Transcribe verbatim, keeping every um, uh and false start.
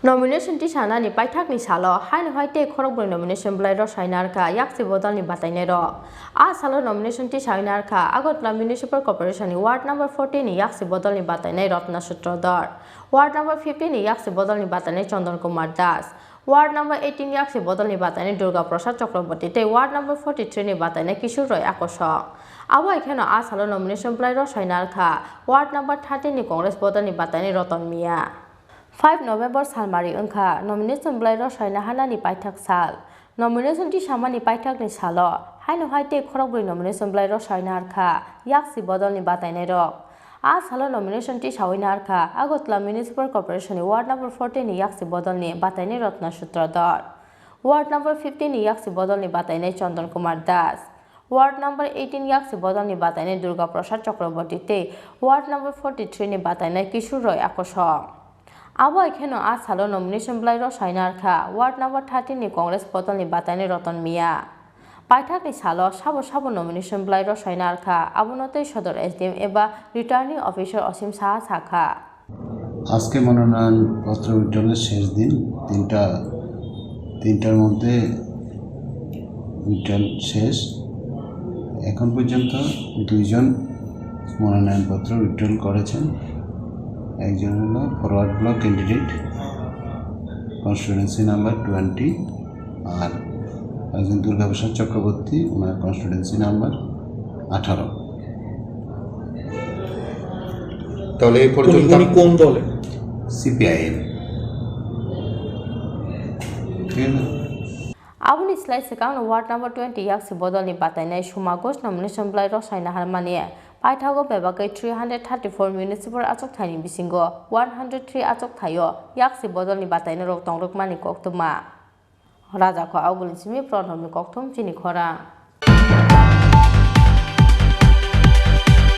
Nomination tisanani paithakni salo haino hai tei khorokbrwi nomination bwlai rwsai narwkha yaksi bodolni batainairok. A salo nomination tisai narwkha Agartala Municipal Corporation ni Ward number fourteen ni yaksi bodolni batainai Ratna Sutradhar, Ward number fifteen ni yaksi bodolni batainai Chandan Kumar Das, Ward number eighteen yaksi bodolni batainai Durga Prasad Chakraborty tei Ward number forty-three ni batainai Kishore Roy Akosong. Abo hai kheno a salo nomination bwlai rwsai narwkha Ward number thirteen ni Congress bodolni batainai Ratan Miya. Five November salmari wngkha nomination bwlai rwsai naharnani paithak sal. Nomination tisamani paithakni salo haino hai tei khorokbrwi nomination bwlai rwsai narwkha yaksi bodolni batainairok. A salo nomination tisaui narwkha Agartala Municipal Corporation ni Ward number fourteen ni yaksi bodolni batainai Ratna Sutradhar, Ward number fifteen ni yaksi bodolni batainai Chandan Kumar Das, Ward number eighteen yaksi bodolni batainai Durga Prasad Chakraborty tei Ward number forty-three ni batainai Kishore Roy Akosong. Abo hai kheno a salo nomination bwlai rwsai narwkha Ward number thirteen ni Congress bodolni batainai Ratan Miya. Paithakni salo sabo sabo nomination bwlai rwsai narwkha, abono tei Sodor S D M eba Returning Officer Osim Saha sakha. আজকে মনোনয়নপত্র উইথড্রলের শেষ দিন, তিনটা তিনটার মধ্যে উইথড্রল শেষ। এখন পর্যন্ত দুইজন মনোনয়নপত্র উইথড্রল করেছেন। একজন হলো forward bloc candidate, constituency number twenty, আর একজন দুর্গাপ্রসাদ চক্রবর্তী, ওনার কনস্টিটিউয়েন্সি নাম্বার আঠারো। তাহলে এই উনি পর্যন্ত উনি কোন দলে? সিপিআইএম। ঠিক আছে? Aboni slai swkangno Ward number twenty yaksi bodolni batainai Suma Ghosh nomination bwlai rwsai naharmani. Paithago bebak khe three hundred thirty-four municipal achokthaini bisingo one hundred three achokthaio yaksi bodolni batainairok tongrwkmani koktwma. Rajakho Auguli simi Pranobni kokthum chini khorang.